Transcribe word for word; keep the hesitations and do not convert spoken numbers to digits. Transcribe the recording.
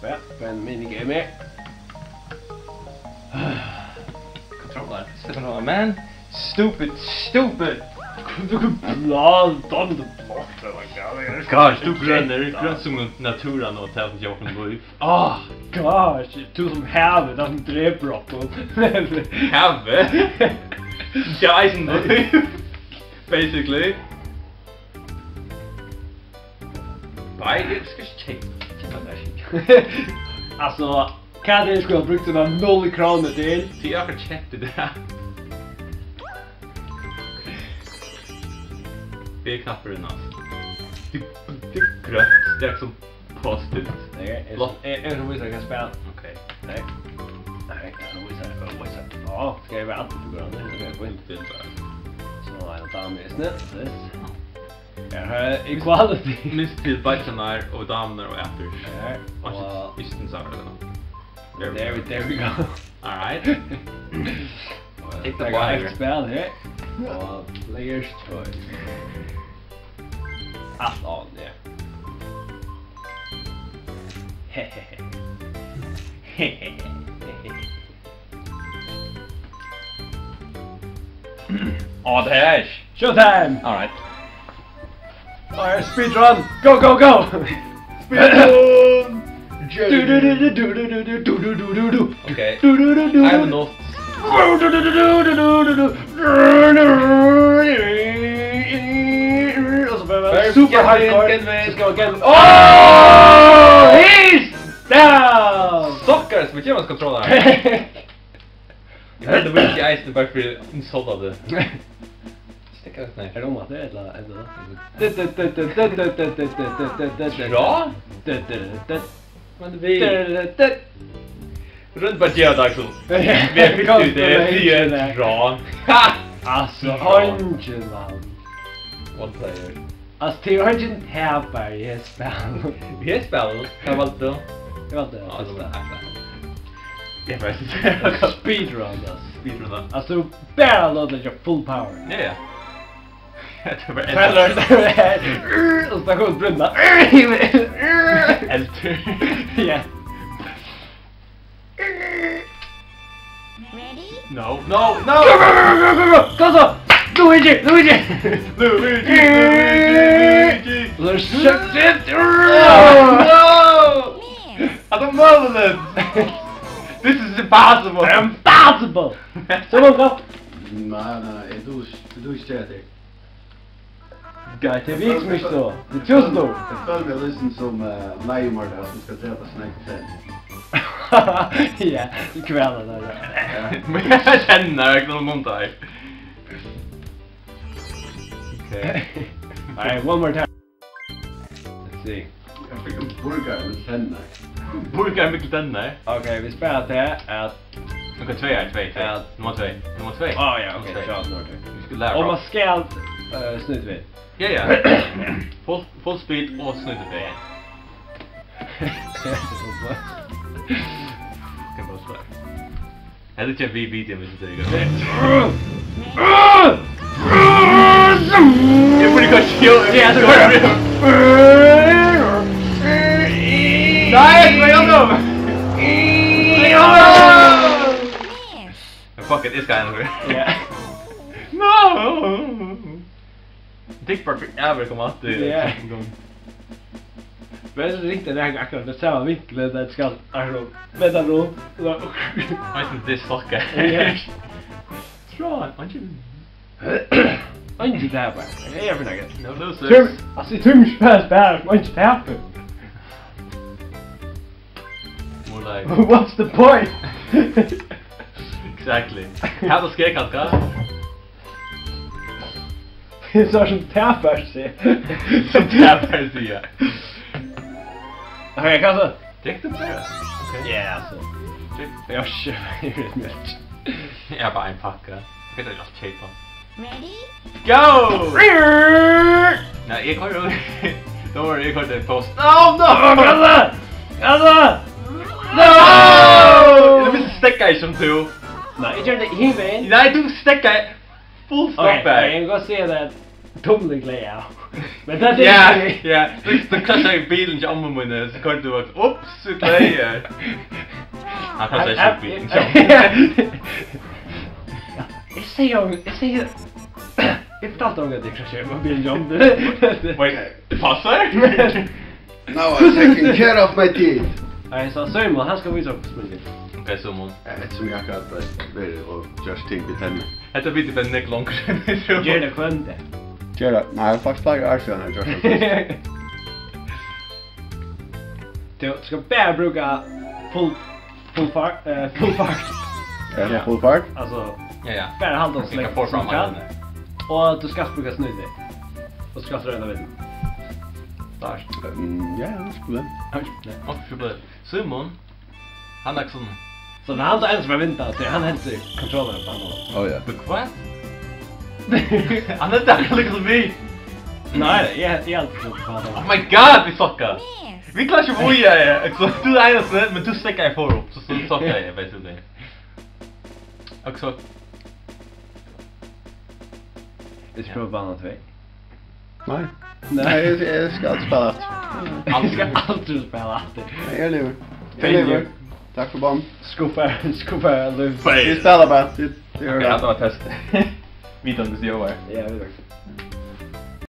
Ja, men minigame. Controller. Controller, man. Stupid, stupid. Bla, done the block, oh my God. Gosh, tú grønur, grønt sum naturen og tað sum hjálpir lív. Oh, gosh, tú sum havið, tað sum drepur okkum. Havið? Ja, eisen lív. Basically. Nei, eg skal ikki keypa, keypa tær. Altso, hvat er tað eg skuldi havt brúkt sínar null krónur til? Tí eg akkurát keypti tað. B-knappurin, altso. Tað, tað er grønt, tað er sum positivt. Nei, eg, eg, eg, eg skal vísa tær hvat eg spæli. Ok. Nei. Nei, eg skal vísa tær, eg skal vísa tær. Á, skal eg vera altíð til grønt? Ok, fínt. Tað er bara. So, ein dame í snitt, this. Her har equality. Minst til beiggjarnar og damurnar og aftur. Her. Og ikki, ikki til saman, ella? There we, there we go. All right. Take the fire. Eitt spæl her. Og players choice. Alt on, ja. Á, tað er ikki. Showtime! All right. All right, speedrun! Go, go, go! Speedrun! Okay. I have a note. Og so bara super hardcore. Get win, get win. Oh! He's down! Suckers, við kemur kontrollar. Eg veit, eg veit ikki eisini bara fyri insultandi. Steðga, nei. Er tað umaftur, ella, ella? Dra? Men vit. Royn bara at gera tað, Axel. Vit eru fyrst úti, tað er dra. Ha! Altso, eingin mann. One player. Altso, tað er eingin tapari í hesum spælinum. Í hesum spælinum? Hvat valdi tú? Eg valdi tað fyrsta. Eg fari at siga speedrun, altso. Speedrun, ja. Altso, bara lata tað gera full power. Ja, ja. Tað var eldur. Og so kom brúnna. Eldur. Ja. Ready? No, no, no! Go, go, go, go, go! Go, go! Luigi, Luigi! Luigi, Luigi, Luigi! Let's check it! Oh, no! At the moment! This is impossible! Impossible! So, go! Nei, nei, eg dugi, eg dugi ikki eftir. Gæti vit sum ikki so. Tað er túsund ár. Eg føli meg líkasum sum, eh, leigumorðari sum skal drepa sína egnu tenn. Ja, kvæla tær, ja. Ja. Men eg kenni ikki nakran munn har. Okay. All right, one more time. Let's see. Eg fekk ein burgar við tenn. Burgar við tenn? Okay, vit spæla til at... Okay, tvey her, tvey, tvey. Ja. Nummar tvey, nummar tvey. Á, ja, okay, nummar tvey. Sjá, nummar tvey. Vit skulu læra. Og man skal, eh, snýta við. Ja, ja. Full, full speed og snýta við. Skal bara spæla. Hetta er ikki ein vi-, video, hvis du tenker. Eg búði kanskje gjort, ja, so var det. Nei, hva gjør du? Men fuck it, eg skal gjennom det. Ja. No! Dick Park forever kom aftur. Ja. Men so ringdi nakar akkurát í sama vinkli, tað skal, altso, venda rundt. Eisini this fucker. Ja. Tron, eingin. Eingin tað bara. Eg eri fyri nakað. No losers. Tøm, altso, eg tími ikki spæla spæl, sum eingin tapir. More like, what's the point? Exactly. Hava skeg, kanska? Eg sá sum tapar seg. Sum tapar seg, ja. Okay, kanska. Drekk tú bara. Okay. Ja, so. Drekk. Ja, sure. Eg veit ikki. Eg havi bara ein pakka. Eg kann ikki keypa. Ready? Go! Nei, eg koyri. Don't worry, eg koyri post. Oh, no! Gasa! Gasa! No! Eg vil stekka ikki sum tú. Nei, eg gjørdi tað hin vegin. Nei, tú stekkaði full stopp her. Okay, eg kann gott siga tað. Tumling glaði av. Men tað er Ja, ikki ja. Tú, tú krassjaði í bilin hjá ommu míni, so koyrdi tú bara, ups, so glaði eg. Hann krassjaði ikki í bilin hjá ommu. Eg segði, eg segði, eg fortaldi honum, at eg krassjaði í bilin hjá ommu. Wait, passar? Now I'm taking care of my teeth. Nei, so Simon, hann skal vísa okkum spurning. Ok, Simon. Eh, hetta sum eg akkurát var, var og gjørt ting við tenni. Hetta viti bara nógv longur enn vit trúðu. Ger tað hvønn dag. Ger tað. Nei, faktiskt fleiri ár síðan eg gjørt tað. Tú skal bara brúka full, full fart, eh, full fart. Er tað full fart? Altso, Ja, ja. Bara halda so Eg kann leingi forfram sum tú kanst. Alene. Og tú skalt brúka snøyvit. Og tú skalt royna at vinna. Start. Mm, ja, ja, det skulle det. Oj, super. Simon, hann er sånn. So, men hann er ein sum er vinda, so hann heldur kontrollen på hann. Ó, ja. But what? Hann er der, liksom, vi. Nei, eg, eg er alltid på hann. Oh my god, vit sokka. Yes. Vit klára ikki at bíða, ja. So, tú er ein, men tú steðgar for upp, so, so sokka eg, basically. Og so Vit Ja. Prøva bana tvey. Nei. Nei. Nei, eg, eg skal aldri spæla aftur. Eg skal aldri spæla aftur. Nei, eg er liðugur. Eg er Thank you. Liðugur. Takk fyri bann. Skuffa, skuffa, Lou. Vit spæla bara. Vit, vit Ok, gjøra hatta tað. Var test. Vit um, vit ljóðar. Ja, vit gjøra tað.